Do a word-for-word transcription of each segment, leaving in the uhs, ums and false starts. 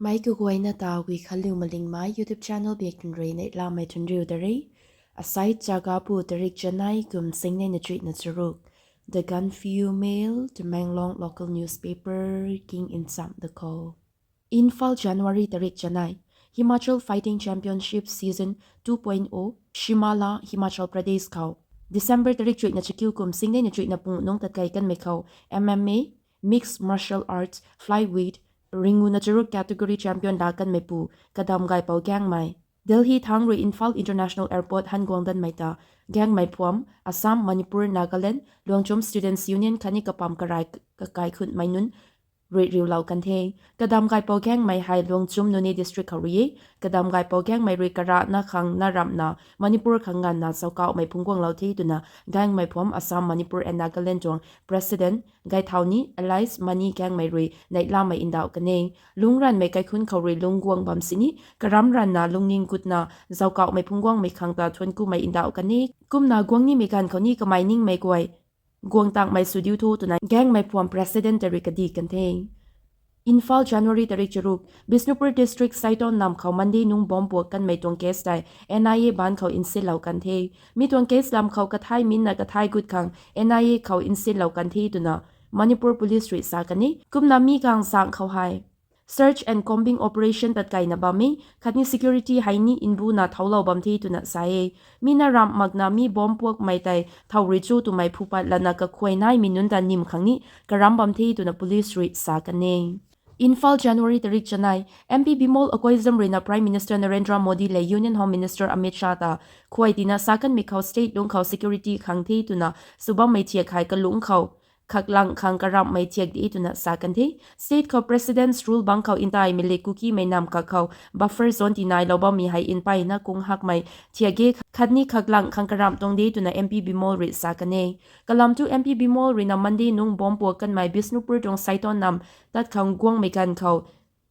Meic kaguayna ta Guikhanliu Malingmei YouTube channel biak tun rui neihlamei thunriu da re. Asai Chagapu tarik chanei kum singnei na chuihna charuk. The Gaanphiu Mail, Tamenglong local newspaper, king nsam da khou. Imphal, January tarik chanei. Himachal Fighting Championship Season two point oh, Shimla, Himachal Pradesh khou. December tarik chuihna chakiu kum singnei na chuihna pung nungc tatkei kanmei khou M M A, Mixed Martial Arts, Flyweight, ringuna charuk category champion la kanmei pu Kadam Gaipou Gaengmei Delhi thangc rui Imphal International Airport han guang danmei ta Gaengmei phuam, Assam, Manipur, Nagaland, Luangchum Students Union khatni kapam karai k-, kakai khunmei nunc rui riulou kan the. Kadam Gaipou Gaengmei hei Luangchum Noney District khou rui e. Kadam Gaipou Gaengmei rui karana khang na ramhna Manipur khang nganvna zauckauhmei phungc guanglou the twna Gaengmei phuam, Assam, Manipur and Nagaland tuang President Gaithauni Alice Mani Gaengmei rui neihlamei ndauh kan e. Lungcranmei kaikhunc khou rui lungc guang bam sini karam ranvna lungning gutna zauckauhmei phungc guangmei khang ta thuanc kumei ndauh kan e. Kumna guang nimei ganv khou ni kamei ningmei guay guang tangmei sw diu tho twna Gaengmei phuam President ta rui kadi kan the. Imphal, January tarik charuk. Bishnupur District, Saiton namv khou Monday nungc bomb puak kanmei tuang case tei N I A baanc khou nsinlou kan the. Mi tuang case lam khou kathai minna kathai gut khang N I A khou nsinlou kan the twna Manipur Police rui sa kan e. Kumna mi kang zang khou hei search and combing operation tatkeina bam e, khatni security hei ni mbuna thoulou bam the twna sa e. Mi na ramh makna mi bomb puakmei tei thow rui cho twmei phupat lana kakhuay naimei nunc ta nim khang ni karam bam the twna police rui sa kan e. Imphal, January tarik chanei. M P Bimol Akoijam ruina Prime Minister Narendra Modi le Union Home Minister Amit Shah ta khuay tina sa kanmei khou state lungc khou security khang the twna sw bammei thiak hei kalungc khou khaklang khang karamhmei thiak de twna sa kan the. State khou President's Rule bangc khou ntaimei le Kukimei namv kak khou buffer zone tinailou bammei hei npeyna kung hakmei thiak e, khatni khaklang khang karamh tuang de twna M P Bimol rui sa kan e. Kalam thu M P Bimol ruina Monday nungc bomb puak kanmei Bishnupur tuang Saiton namv tat khang guangmei ganv khou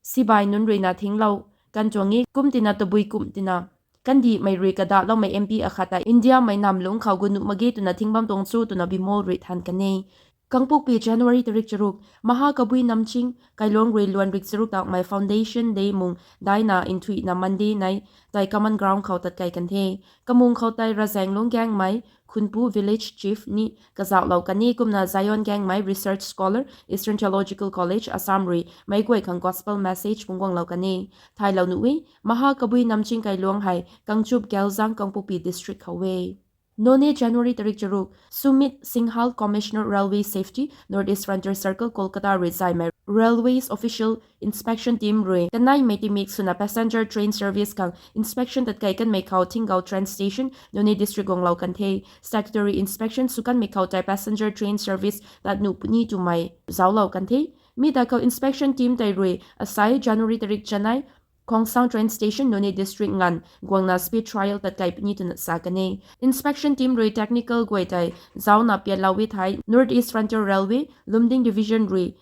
sibai nunc ruina thinglou kan tuang e, kum tina tabui kum tina kandihmei rui kadahloumei M P akhat ta Indiamei namv lungc khou gu nuh mak ge twna thing bam tuang cho twna Bimol rui than kan e. Kangpokpi, January tarik charuk. Mahakabui Namching Kailuang rui luan rik charuk takmei Foundation Day mung daina nthuihna Monday nei tei Common Ground khou tatkei kan the. Kamung khou tei Razaenglung Gaengmei Khunpu Village Chief ni kazauhlou kan e, kumna Zion Gaengmei, Research Scholar, Eastern Theological College, Assam rui meic guay khang gospel message phungc guanglou kan e. Thaylou nuh e, Mahakabui Namching Kailuang hei Kangchup Gaelzang, Kangpokpi District khou e. Noney, January tarik charuk. Sumit Singhal, Commissioner Railway Safety, North East Frontier Circle, Kolkata rui zaymei Railways Official Inspection Team rui kaneimei timik swna passenger train service khang inspection tatkei kanmei khou Thingou Train Station, Noney District guanglou kan the. Statutory inspection sw kanmei khou tei passenger train service tat nuh puni twmei zauclou kan the. Mi ta khou inspection team tei rui asai January tarik chanei Khongsang Train Station, Noney District nganv guangna speed trial tatkei puni twna sa kan e. Inspection team rui technical guay tei zaucna piatlou e thei North East Frontier Railway, Lumding Division rui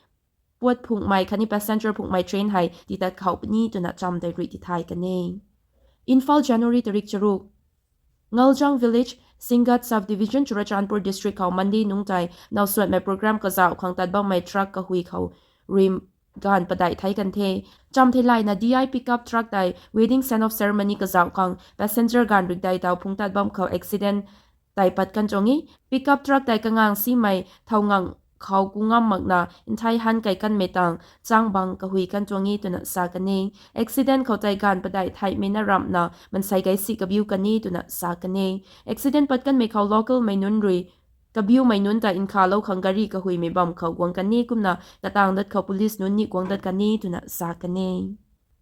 puat phungmei khatni passenger phungmei train hei titat khou puni twna cham tei rui tithay kan e. Imphal, January tarik charuk. Ngaljang Village, Singngat Subdivision, Churachandpur District khou Monday nungc tei nowsuanmei program kazauh khang tat bammei truck kahui khou rui gaanv padeih thei kan the. Cham theilayna D I pickup truck tei wedding send-off ceremony kazauh khang passenger gaanv rikdei taw phungc tat bam khou accident tei pat kan tuang e. Pickup truck tei kangang simei thow ngang khou ku ngam makna nthei han kei kanmei tang chang bang kahui kan tuang e twna sa kan e. Accident khou tei gaanv padeih theihmei na ramhna mansei gei si kabiu kan e twna sa kan e. Accident pat kanmei khou localmei nunc rui kabiumei nunc ta nkhavlou khang gari kahuimei bam khou guang kan e, kumna katang dat khou police nunc ni guang dat kan e twna sa kan e.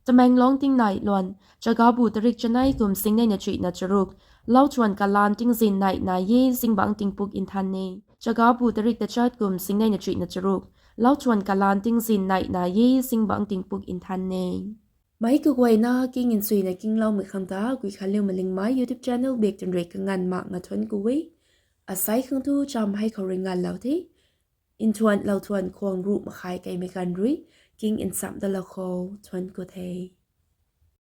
Tamenglong tingnai luan. Chagabu tarik chanei kum singnei na chuihna charuk. Lauchuan kalan tingzin neihna e, zingbangc tingpuk nthan e. Chagabu tarik tachat kum singnei na chuihna charuk. Lauchuan kalan tingzin neihna e, zingbangc tingpuk nthan e. Meic kaguayna king nchuina kingloumei khang ta Guikhanliu Malingmei YouTube channel biak tun rui kanganv makna thuanc ku e. Asai khang thu cham hei khou rui nganvlou the. Nthuanlou thuan khwang ruh makhai keimei ganv rui king nsam dalou khou thuanc ku the.